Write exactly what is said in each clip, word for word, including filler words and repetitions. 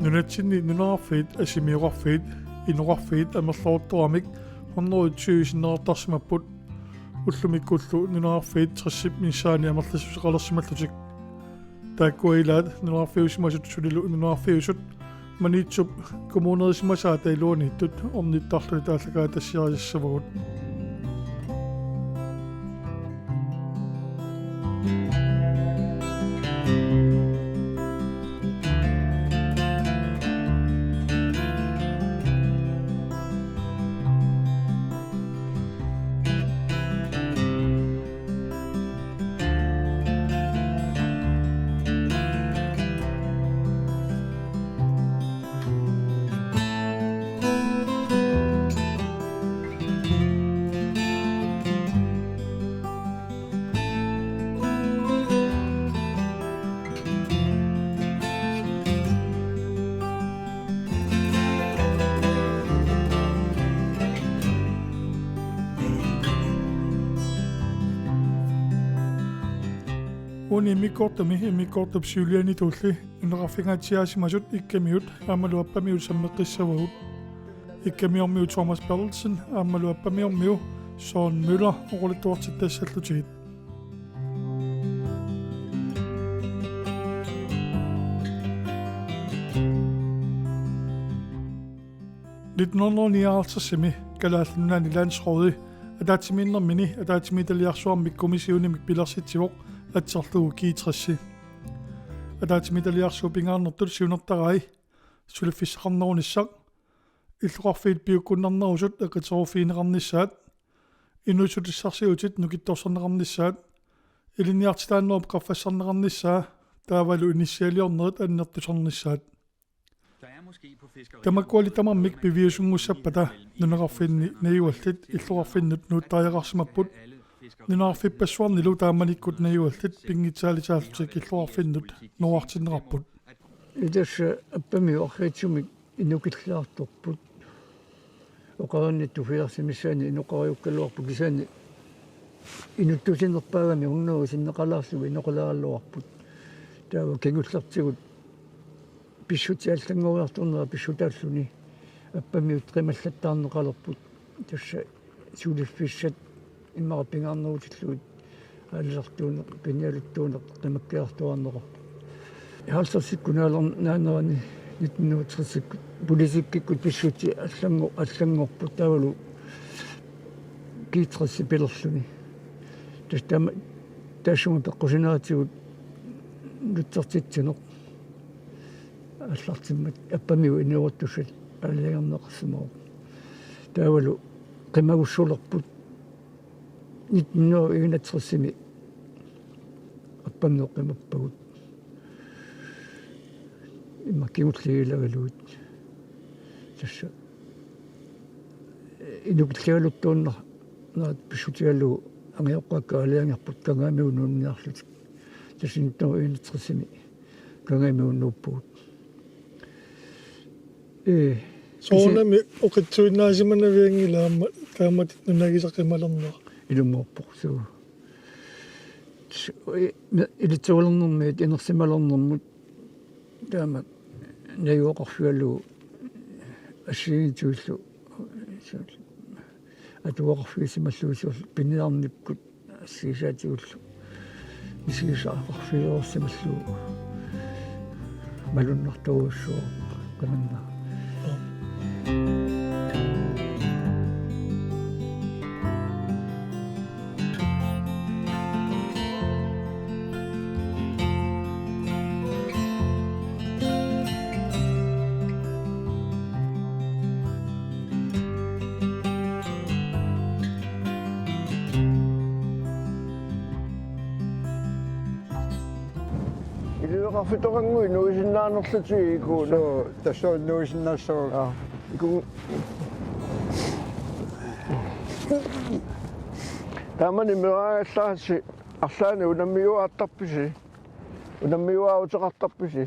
Nunatsinni nunaqarfiit, assimioqarfiit, inoqarfiit amerlasoortoramik hundrede tyve sinneqartarsimapput. Ullumikkullu nunaqarfiit tressip missaani amerlassuseqalersimallutik. Taakkua ilaat nunaqarfiusimasut sulilu nunaqarfiusut Maniitsup kommunerisimasaata iluaniittut ornittarlutik aallakaatitassiarisassavagut. Uani immikkoortumi immikkoortup siuliani tulli nunaqarfingaatsiaasimasut Ikkamiut aammalu Appamiut sammeqqissavagut. Ikkamiormiu Thomas Berthelsen aammalu Appamiormiu Søren Møller oqaluttuartittassallutigit. Nitten hundrede nioghalvtredsimi Kalaallit Nunaanni Landsrådi ataatsimiinnermini ataatsimiititaliarsuarmik kommissionimik pilersitsivoq atserlugu G tres. Ataatsimiititaliarsuup pingaarnertut siunertarai suliffissaqarnerunissaq, illoqarfiit piukkunnarnerusut eqiteruffigineqarnissaat, inuussutissarsiutit nukittorsarneqarnissaat, ilinniartitaanerup qaffassarneqarnissaa taavalu inissialiornerit annertusarnissaat. Tamakkuali tamarmik piviusunngussappata nunaqarfinni najugallit illoqarfinnut nuuttariaqarsimapput, nunaqarfippassuarnilu taamanikkut najugallit pinngitsaalitaallutik illoqarfinnut nuuartinneqarput. Tassa Appamiut arriitsumik inukilliartorput. Oqarnittut filersimissaani inoqariukkaluarput, kisianni inuttusinerpaagami unnugu sinneqalaarlugu inoqalaaraluarput. Taava kingullertigut pissutsit allanngoriartornerat pissutaalluni Appamiut qimallattaarneqalerput. Tassa suliffissat immaqa pingaarnerutillugit aalisartuuneq, pinialuttuuneq qimakkeertuarneqarpoq. Halvtredsikkut naaler-, naanerani nitten hundrede tresikkut politikkikkut pissutsit allanngor-, allanngorput taavalu G tres pilerluni. Tassa taama, taassuma peqqusineratigut nutsertitsineq aallartimmat Appamiut inueruttussat aalajangerneqarsimavoq. Taavalu qimagussulerput nitten hundrede enogtresimi Appamiut qimappagut. Immaqa kingulliit ilagalugit. Tassa inukilligaluttuunner-, nerat pissutigalugu angajoqqaakka aalajangerput Kangaamiut nuunniarlutik. Tassa nitten hundrede enogtresimi Kangaamiut nuuppugut. Ee, soorunami oqitsuinnaasimanavianngilaq aamma taamatut nunagisaq qimalernera. Ilummuuppoq suu. S-, i-, me-, ilitsuulernermit inersimalernermut taama najugaqarfigalugu assigiinngitsuillu atugaqarfigisimallugu soorlu piniarnikkut assigisaatigullu misigisaqarfigereersimallugu malunnartorujussuuvoq qimanna. Iliveqarfitoqannguit nuisinnaanerlutigit ikuuna. Suu, tassuuna nuisinnaassavakka. Aa. Iku-, taamani meeraagallaassi arlaannik unammiuaattarpisi? Unammiuaateqartarpisi?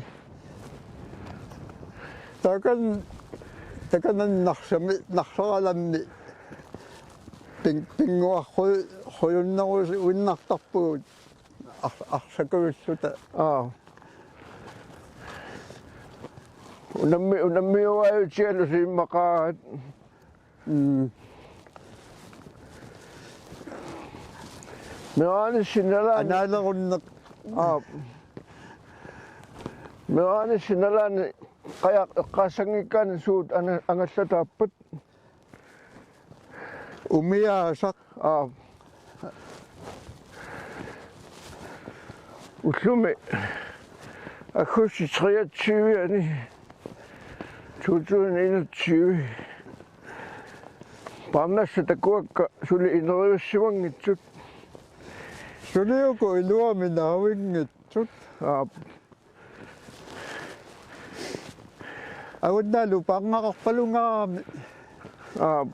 Takan-, takanani narsami, narsaralanni pin-, pinnguarru-, rujunnerusuinnartarpugut ar-, arsakavilluta. Aa. Unammi-, unammiuaajutigalusi immaqaat. Mm. Meeraanissi nalaani. Anaalerunneq. Aap. Meeraanissi nalaani qajaq eqqaassanngikkaanni suut ana-, angallataappat. Umiaasaq. Aap. Ullumi aggustip treogtyve-ani to tusind enogtyve. Parnassat takuakka suli ineriussimanngitsut. Suli uku iluamik naavinngitsut. Aap. Avannalu pangaqarpalungaarami. Aap.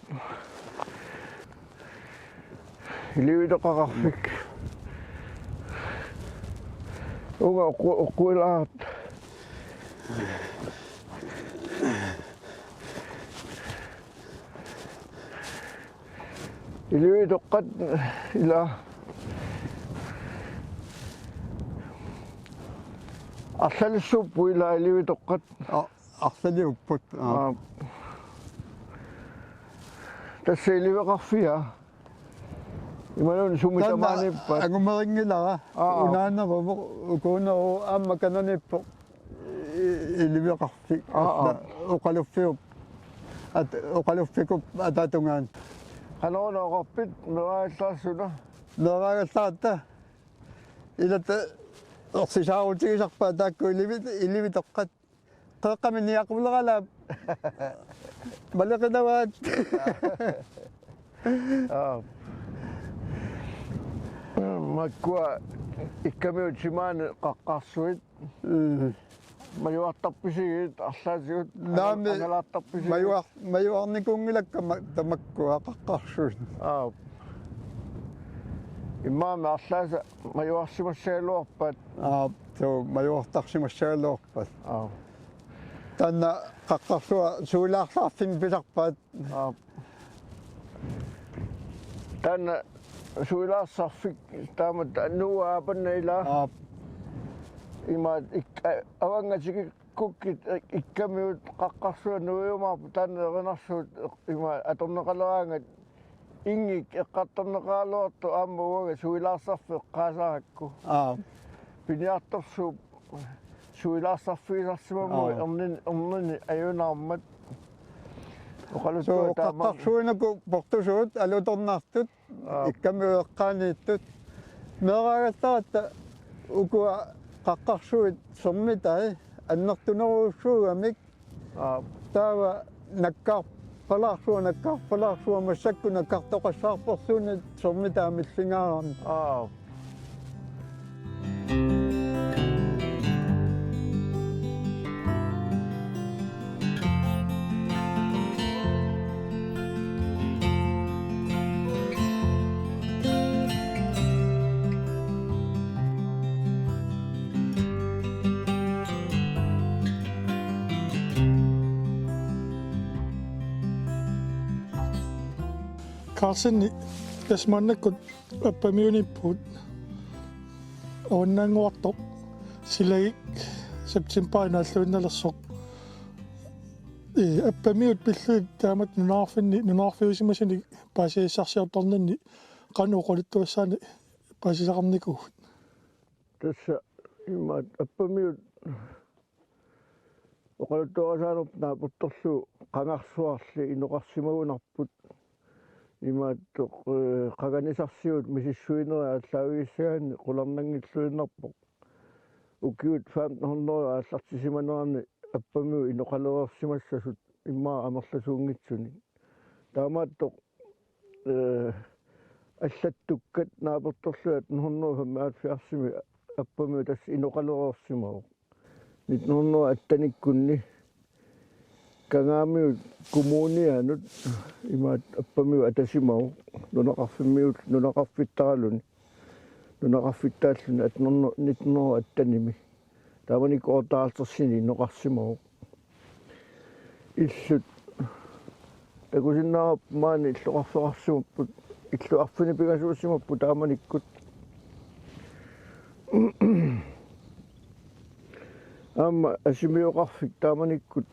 Ilivitoqqaqarfik. Uunga oqu-, oqquilaartut. Ilivitoqqat ila. Arlalissuupput ila ilivitoqqat. A-, arlaliupput. Aa. Aa. Tassa iliveqarfia. Imaluunniit sumi tamanna tamaaniippat. Angumerinngilara. Aa. Unaaneruvoq, ukuuneruvoq, aamma kananiippoq. I-, iliveqarfik. Aa, aa. Oqaluffiup. At-, oqaluffikkuup ataatungaani. Qanoruna oqarpit, meeraagallaarsuuna? Meeraagallaratta. Ilatta ersisaarutigisarpaat taakku ilivi-, ilivitoqqat. Qeqqami niaqquleralaap. Maleqinavaat. Aa. Makkua ikkamiut timaani qaqqarsuit. Mm. Majuartarpisigit, arlaatigut. Naamik, angalaartarpisigit. Majuar-, majuarnikuunngilakka ma-, tamakkua qaqqarsuit. Aa. Immaqa arlaasa majuarsimassagaluarpat. Aa, suu, majuartarsimassagaluarpat. Aa. Taanna qaqqarsuaq suilaarsarfimmi pisarpaat. Aa. Taanna suilaarsarfik taamatut nuuaapanna ilaa. Aa. Imaat ik-, a-, avannga tikikkukkit ik-, ikkamiut qaqqarsuaq nuiumaarput taanna erinarsuut imaat atorneqaleraangat inngik eqqartorneqaraluartoq aamma uanga suilaarsarfik eqqaasarakku. Aa. Piniartorsuup suilaarsarfigisarsimammat. Aa. Ernini, ernini ajunaarmat. Oqaluttuaq. Suu, taama- qaqqarsuinnakku portusuut alutornartut. Aa. Ikkamiut eqqaaniittut. Meeraagallaaratta ukua qaqqarsuit sermitai annertunerujussuugamik. Aa. Taava nakkaarpalaarsuaq, nakkaarpalaarsuaq massakkut nakkartoqassaarporsuunik sermitai millingaarami. Aa. Carlsen, tassa maannakkut Appamiuniippugut, avannaannguartoq silagik septembarip naalluinnalersoq. Ee, Appamiut pillugit taamatut nunaqarfinni, nunaqarfiusimasunik paasisassarsiortarninni qanoq oqaluttuassaanik paasisaqarnikuugut? Tassa imaat Appamiut oqaluttuarisaanerput naapertorlugu qangarsuarli inoqarsimagunarput. Imaattoq, ee, qanganisarsiut misissuinerit aallaavigissagaanni qularnanngilluinnarpoq. Ukiut femten hundrede aallartisimanerani Appamiut inoqalereersimassasut immaqa amerlasuunngitsunik. Taamaattoq, ee, allattukkat naapertorlugit atten hundrede femoghalvfjerdsimi Appamiut tassa inoqalereersimavoq. Nitten hundrede og atten-ikkunni Kangaamiut kommunianut imaat Appamiut atasimavoq nunaqarfimmiut, nunaqarfittaraluni. Nunaqarfittaalluni atten hundrede, nitten hundrede og atten-imi. Taamanikkut otteoghalvtredsini inoqarsimavoq. Illut takusinnaavarput maani illoqarfeqarsimapput, illut arfineq-pingasuusimapput taamanikkut. Aamma Asimioqarfik taamanikkut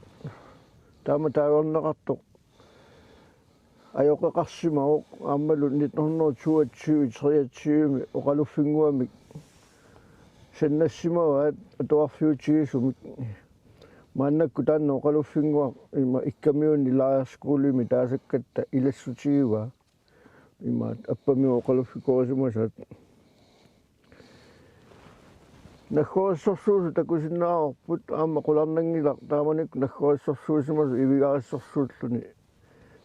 taama taagorneqartoq ajoqeqarsimavoq aammalu nitten hundrede toogtyve treogtyve oqaluffinnguamik sannassimavaat atuarfiutigisumik. Maannakkut taanna oqaluffinnguaq ima Ikkamiuni lejrskolemi taasakkatta ilassutigivaa. Imaat Appamiut oqaluffikkorisimasaat. Naggorissorsuusoq takusinnaavarput aamma qularnanngilaq taamanikkut naggorissorsuusimasoq ivigarissorsuulluni.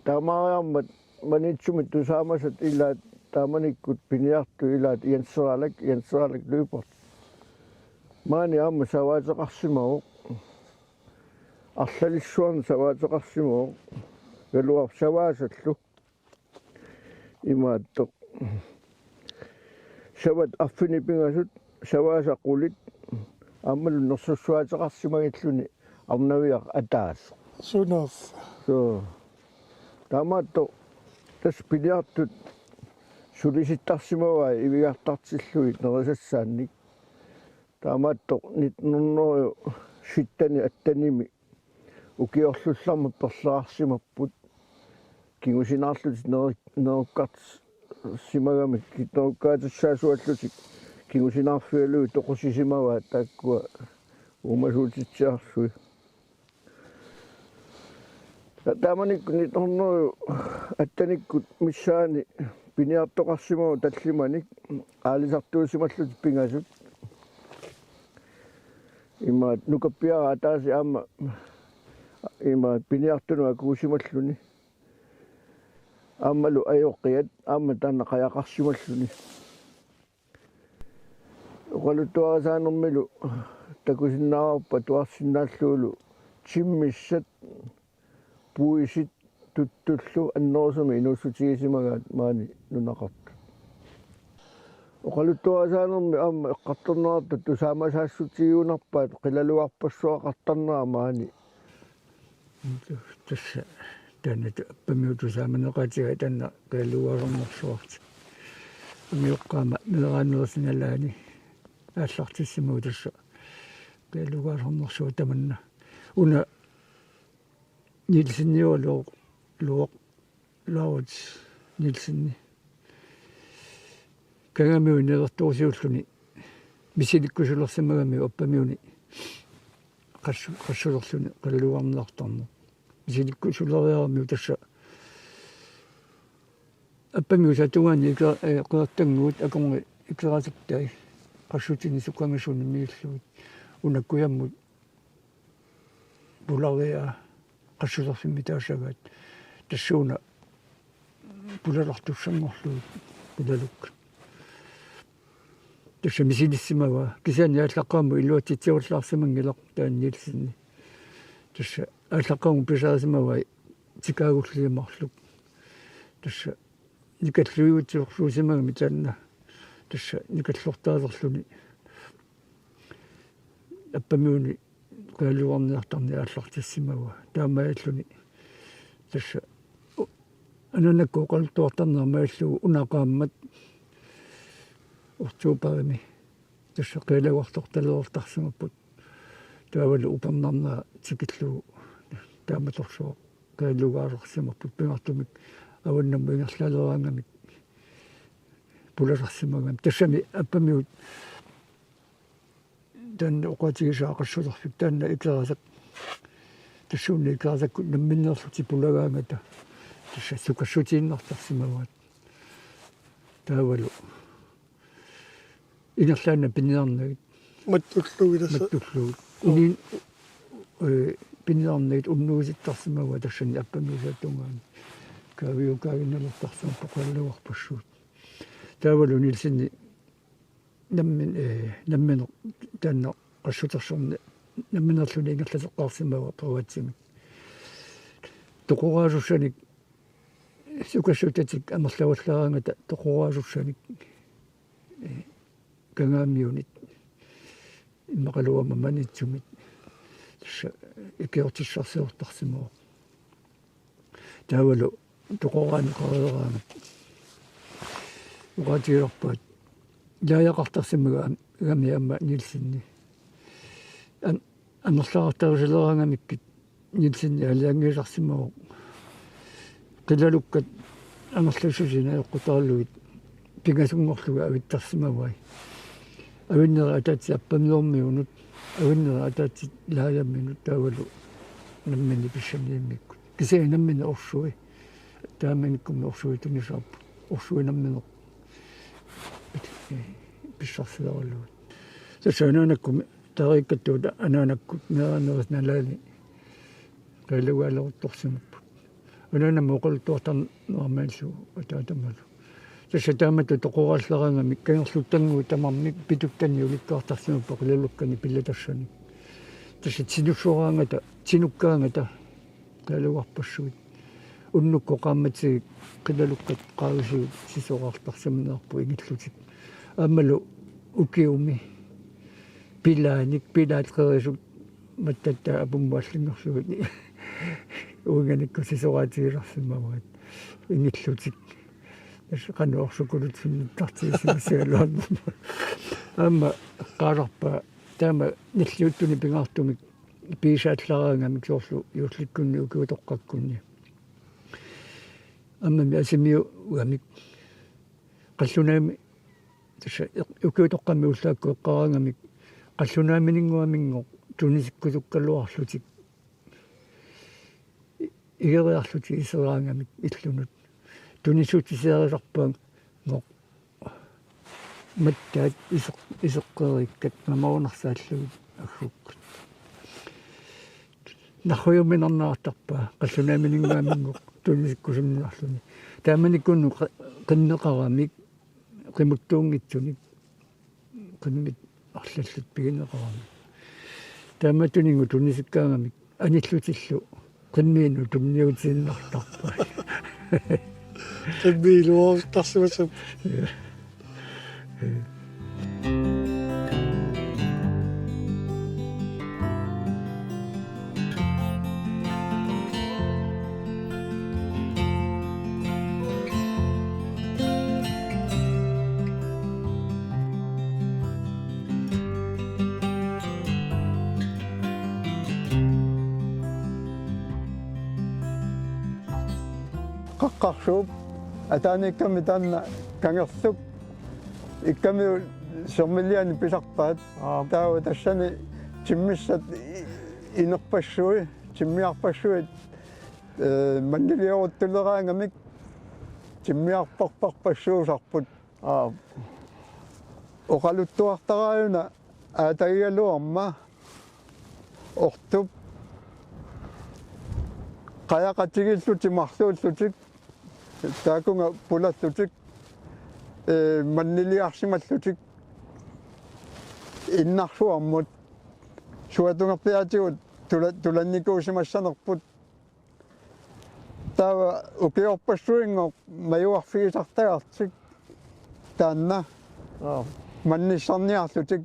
Taamaariarmat Maniitsumi tusaamasat ilaat taamanikkut piniartut ilaat Jenseralak, Jenseralak Lyberth. Maani aamma savaateqarsimavoq. Arlalissuarni savaateqarsimavoq. Galuarp savaasallu. Imaattoq. Savat arfineq-pingasut, savaasa qulit, aammalu nersussuaateqarsimagilluni arnaviaq ataaseq. Sunaaffa. Soo. Taamaattoq tassa piniartut sulisittarsimavai ivigartartillugit nerisassaannik. Taamaattoq nitten hundrede sytten attenimi ukiorlullarmat perleqarsimapput kingusinaarlutik neru-, nerukkarsimagamik, nerukkaatissaasuallutik kingusinaarfigalugit toqusisimavaat taakkua uumasuutitsiarlugit. Ta-, taamanikkut nitten hundrede attenikkut missaani piniartoqarsimavoq tallimanik aalisartuusimallutik pingasut. Imaat nukappiaraq ataaseq aamma imaat piniartunut akuusimalluni. Aammalu ajoqiat aamma taanna qajaqarsimalluni. Oqaluttuarisaanermilu takusinnaavarput atuarsinnaallugulu timmissat puisit tuttullu annerusumik inuussutigisimagaat maani nunaqartut. Oqaluttuarisaanermi aamma eqqartorneqartut tusaamasaassutigigunarpaat qilalugarpassuaqartarnera maani. Tassa taanna Appamiut tusaamaneqaatigai taanna qilalugarsornersuartik. Amioqqaama meeraanerisi nalaani aallartissimagu tassa qilalugarsornersuaq tamanna. Una Nielseniualu Luoq Laurits Nielsen. Kangaamiuni nalertuusiulluni misilikkusulersimagamiuk Appamiuni qassu-, qassulerluni qilalugarniartarneq. Misilikkusuleriaramiuk tassa Appamiut tungaanni ike-, eh, Qeqertannguit akornanni ikerasakkai qassutinik sukkangasunik migillugit. Una kujammut pulariaa qassulerfimmi taasagaat tassuuna pulalartussanngorlugit pulaluk. Tassa misilissimavaa kisianni aallaqqaammut iluatsitsivallaarsimanngilaq taanna Nielsenip. Tassa aallaqqaammut pisarisimavai tikaagulliit marluk. Tassa nikalluiutsiorsuusimagami taanna tassa nikallortaalerluni Appamiuni qilalugarniartarneq aallartissimavaa. Taamaalilluni tassa u-, ananakkut oqaluttuartarneq aamma illugu una qaammat oktoberimi tassa qilalugartortalereertarsimapput. Taavalu upernarnera tikillugu taamatorsuaq qilalugaarsimapput pingaartumik avannammut ingerlaleraangamik pulalersimagami. Tassami Appamiut taanna oqaatigisaa qassulerfik taanna ikerasak. Tassuuna ikerasakkut namminneerlutik pulagaangata tassa sukassutiinnartarsimavaat. Taavalu ingerlaannaq piniarnagit. Mattullugit tassa. Mattullugit. Inin, eh, piniarnagit unnuisittarsimavaat tassani Appamiusaata tungaanni. Kaaviukaaginnalertarsimapput qilalugarpassuit. Taavalu Nielsenip nammin-, eh, nammineq taanna qassutersorneq nammineerluni ingerlateqqaarsimavaa privatimik. Toqoraasussanik sukassutatik amerlavallaaraangata toqoraasussanik, eh, Kangaamiunit immaqaluunniit Maniitsumit tassa ikiortissarsiortarsimavoq. Taavalu toqoraanneqareeraangat oqaatigilerpaat ilaajaqartarsimagami aamma Nielsenip. An-, Amerlasoortarusileraangamikkit Nielsen aalajangiisarsimavoq. Qilalukkat amerlassusinik ajoqqutaralugit pingasunngorlugit avittarsimavai. Avinneri ataatsit Appamluormiunut, avinneri ataatsit Laajamminut taavalu nammineq Pissaniammikkut. Kisianni nammineq Orsui. Taamanikkummi Orsui tunisavarput. Orsui nammineq pit-, pissarsileralugit. Tassa anaanakkut taariikkattuut anaanakkut meeraanerit nalaani qilalugaalerutorsimapput. Anaanamut oqaluttuartarneq aamma illu ataatamalu. Tassa taamatut toqoraallaraangamik kangerluttannguit tamarmik pituttani ulikkaartarsimapput qilalukkanik pilatassanik. Tassa tinussoraangata, tinukkaangata qilalugarpassuit. Unnukkut qaammatit qilalukkat qaavisigut sisoraartarsimanerput ingillutik. Aammalu ukiumi pilaanik, pilaat qerisut mattatta apummut allanngorlugit uinganikkut sisoraatigisarsimavaat ingillutik. Tassa qanoq Orsukulutsinnut tartiisimassagaluarnermut. Aamma eqqaasarpaa taama nilliuttunik pingaartumik piisaallaraangamik soorlu juullikkunni ukiutoqqakkunni. Aammami asimiugamik qallunaami tassa eq-, ukiutoqqami ullaakkut eqqaraangamik qallunaamininnguaminngooq tunisikkusukkaluarlutik igeriarlutik iseraangamik illunut. Tunissutisserisarpaanngoq mattaat iseq-, iseqqeriikkat mamaunarsaallugit aggukkut. Narrujuminarneqartarpaa qallunaamininnguaminngooq tunisikkusunniarluni. Taamanikkunnut qa-, qimmeqaramik, qimuttuunngitsunik, qimmit arlallit pigineqaramik. Taamaattunik tunisikkaangamik anillutillu qimmiinut tunniutiinnartarpai. Qimmiiluartarsimassapput. Ja. Qaqqarsuup ataaniikkami taanna kangerluk ikkamiut sermilianik pisarpaat. Aap. Taava tassani timmissat i-, inerpassui, timmiarpassuit, ee, mannilioruttuleeraangamik timmiarparparpassuusarput. Aap. Oqaluttuartaraajuna aatagigaluarma Ortup qajaqatigiillutik marluullutik taakkunga pulallutik, ee, manniliarsimallutik innarsuarmut suatungerpiaatigut tula-, tulannikuusimassanerput. Taava ukiorpassuinngooq majuarfigisartagartik taanna. Aap. Mannissarniarlutik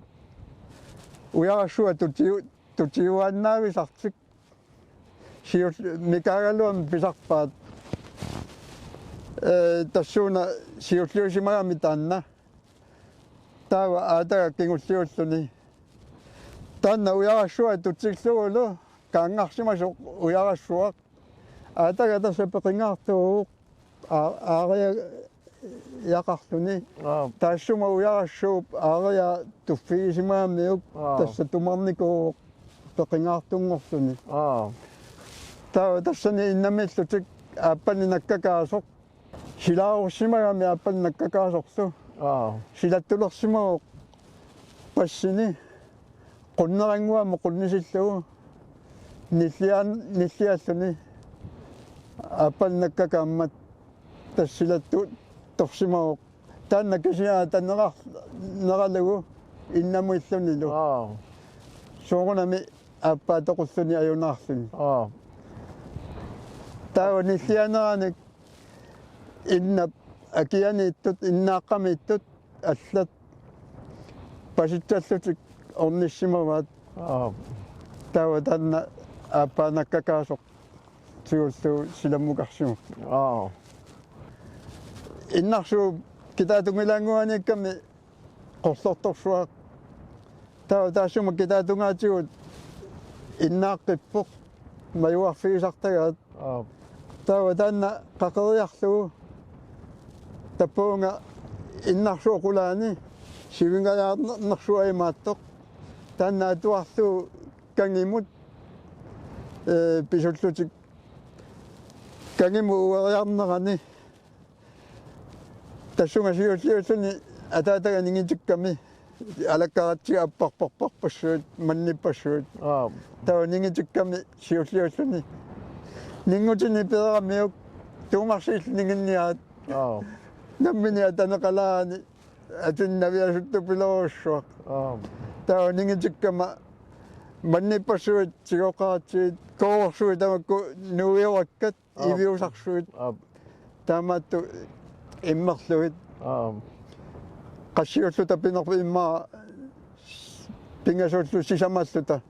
ujarassuaq tutiu-, tutiuaannaavisartik. Siul-, Mikaagaluami pisarpaat, ee, tassuuna siulliusimagami taanna. Taava aataga kingulliulluni. Taanna ujarassuaq tutillugulu kaanngarsimasoq ujarassuaq. Aataga tassa peqingaartuuvoq aa-, aaria-, jaqarluni. Aap. Taassuma ujarassuup aaria tuffigisimagamiuk. Aap. Tassa tumarnikuuvoq peqingaartunngorluni. Aap. Taava tassani innamiillutik aappani nakkakaasoq. Silaarussimagami aappani nakkakaasorlu. Aap. Silattulersimavoq passini. Qunnerannguamut qunnisillugu nilliaan-, nillialluni aappani nakkakaammat tassa silattu-, torsimavoq. Taanna kisiat tanerar-, neralugu innamuillunilu. Aap. Soorunami aappaa toqulluni ajunaarluni. Aap. Taava nilliaaneranik innap akianiittut, innaaqqamiittut allat pasitsallutik ornissimavaat. Aap. Taava taanna aappaa nakkakaasoq tigullugu silammukarsimapput. Aap. Innarsuup kitaatungilaannguaniikkami qorlortorsuaq. Taava taassuma kitaatungaatigut innaaqqippoq majuarfigisartagaat. Aap. Taava taanna qaqeriarlugu tappavunga innarsuup qulaani sivingajaarnersuaq imaattoq. Taanna atuarlugu kangimut, ee, pisullutik kangimut ueriarnerani. Tassunga siulliulluni ataataga ningitikkami alakkaratsigu apparparparpassuit, mannippassuit. Aap. Taava ningitikkami siulliulluni. Ningutinni peeramiuk tuumarsiillu ninginniaat. Aap. Nammineq ataneqalaani atunnaviasuttupiloorussuaq. Aap. Taava ningitikkama mannippassuit, tigoqqaratsigit, koorsuit tamakku nuiorakkat. Aap. Iviusarsuit. Aap. Taamaattoq immerlugit. Aap. Qassiulluta pinerput immaqa pingasuulluta sisamalluta.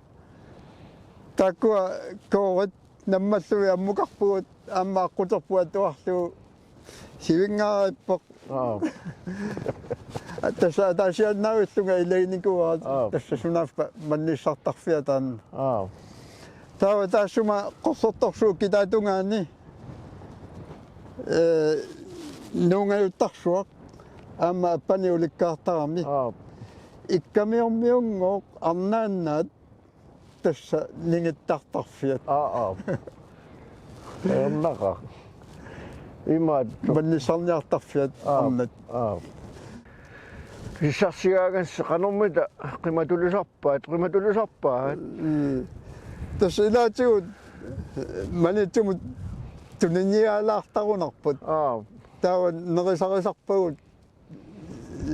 Taakkua koorit nammallugit ammukarpugut aamma aqquterput atuarlugu sivingaarippoq. Aap. Tassa ataasiaannavillunga ilaginikuuara. Aap. Tassa sunaaffa mannissartarfia taanna. Aap. Taava taassuma qorsortorsuup kitaatungaani, ee, nuungajuttarsuaq aamma appani ulikkaartarami. Aap. Ikkamiormiunngooq arnaannaat tassa ningittartarfiat. Aap, aap. Ajornaqaaq. Imaattoq. Mannissarniartarfiat. Aap, arnat. Aap. Pissarsigaangassi qanormita qimatulisarpaat, qimatulisarpaat. Mm. Tassa ilaatigut Maniitsumut tuniniaalaartarunarput. Aap. Taava nerisarisarpagut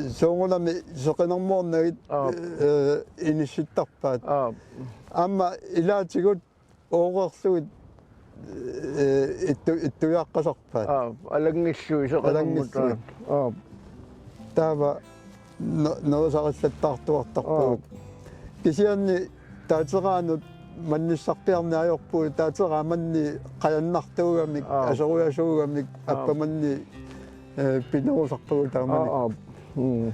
soorunami seqinermoornagit, aap, ee, inissittarpaat. Aap. Aamma ilaatigut ooqerlugit, ee, ittu-, ittujaqqasarpaat. Aap, alanngillugit seqinermut. Alanngillugit. Aap. Taava ne-, nerisarillattaartuartarpugut. Aap. Kisianni taatseraanut mannissarpiarneq ajorpugut, taatseraat manni qajannartuugamik, aap, aserujasuugamik, aap, appamanni, ee, pinerusarpagut taamani. Aap, aap. Mm.